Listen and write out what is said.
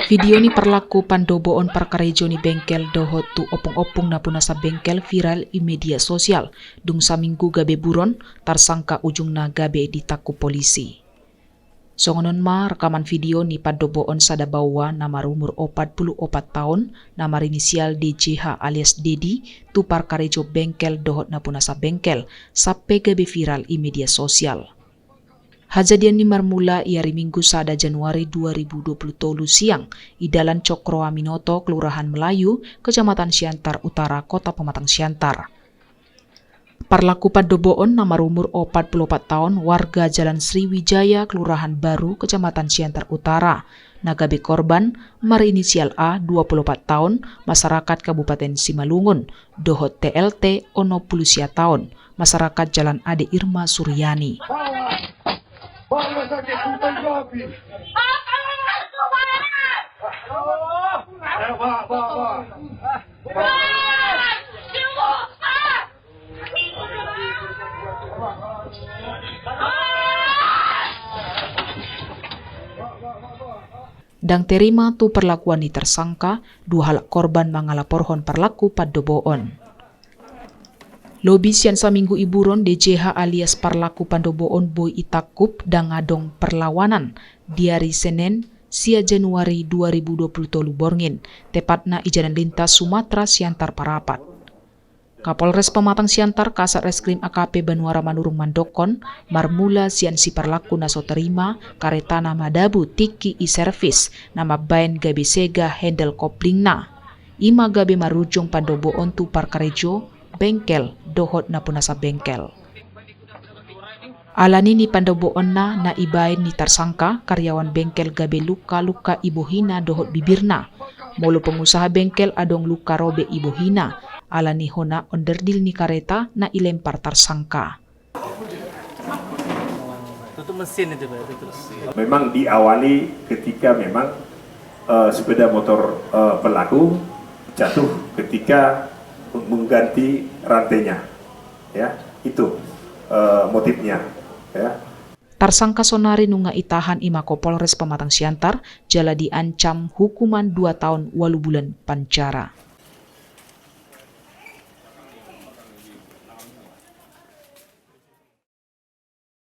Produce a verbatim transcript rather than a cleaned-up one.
Video ni parlaku pandoboon parkarejo ni bengkel dohot tu ompung-ompung na punasa bengkel viral i media sosial. Dung saminggu gabe buron, tarsangka ujungna gabe ditangkup polisi. Songon on ma rekaman video ni pandoboon sada baoa na marumur opat pulu opat taon, na marinisial D J H alias Dedi, tu parkarejo bengkel dohot na punasa bengkel, sampe gabe viral i media sosial. Hajadian ni marmula i ari Minggu sada Januari dua ribu dua pulu tolu siang, i Dalan Cokroaminoto, Kelurahan Melayu, Kecamatan Siantar Utara, Kota Pematang Siantar. Parlaku pandoboon na marumur opat pulu opat taon, warga Jalan Sriwijaya, Kelurahan Baru, Kecamatan Siantar Utara, na gabe korban, marinisial A, dua pulu opat taon, masyarakat Kabupaten Simalungun, dohot T L T, onom pulu sia taon, masyarakat Jalan Ade Irma Suryani. Ndang terima tu perlakuan ni tersangka, dua halak korban mangalaporhon perlaku pandoboon. Lobi sian saminggu i buron, D J H alias perlaku pandoboon boi itangkup ndang adong perlawanan di ari Senen, sia Januari dua ribu dua puluh tolu borngin, tepatna i Jalan Lintas Sumatera Siantar Parapat. Kapolres Pematang Siantar, Kasat Reskrim A K P Banuara Manurung mandokkon, marmula sian si perlaku na so terima karetana madabu tingki i servis, na mambaen gabe sega handle koplingna. I ma gabe marujung pandoboon tu parkarejo bengkel dohot na punasa bengkel. Alani ni pandoboonna na ibaen ni tarsangka, karyawan bengkel gabe luka-luka i bohina dohot bibirna. Molo pengusaha bengkel adong luka robek i bohina, alani hona onderdil ni kareta na ilempar tarsangka. Tutup mesin itu, Pak, tutup mesin. Memang diawali ketika memang, eh, sepeda motor, eh, pelaku jatuh ketika mengganti rantainya. Ya, itu, eh, motifnya, ya. Tarsangka sonari nunga itahan i ma Kapolres Pematang Siantar, jala diancam hukuman dua taon ualu bulan panjara.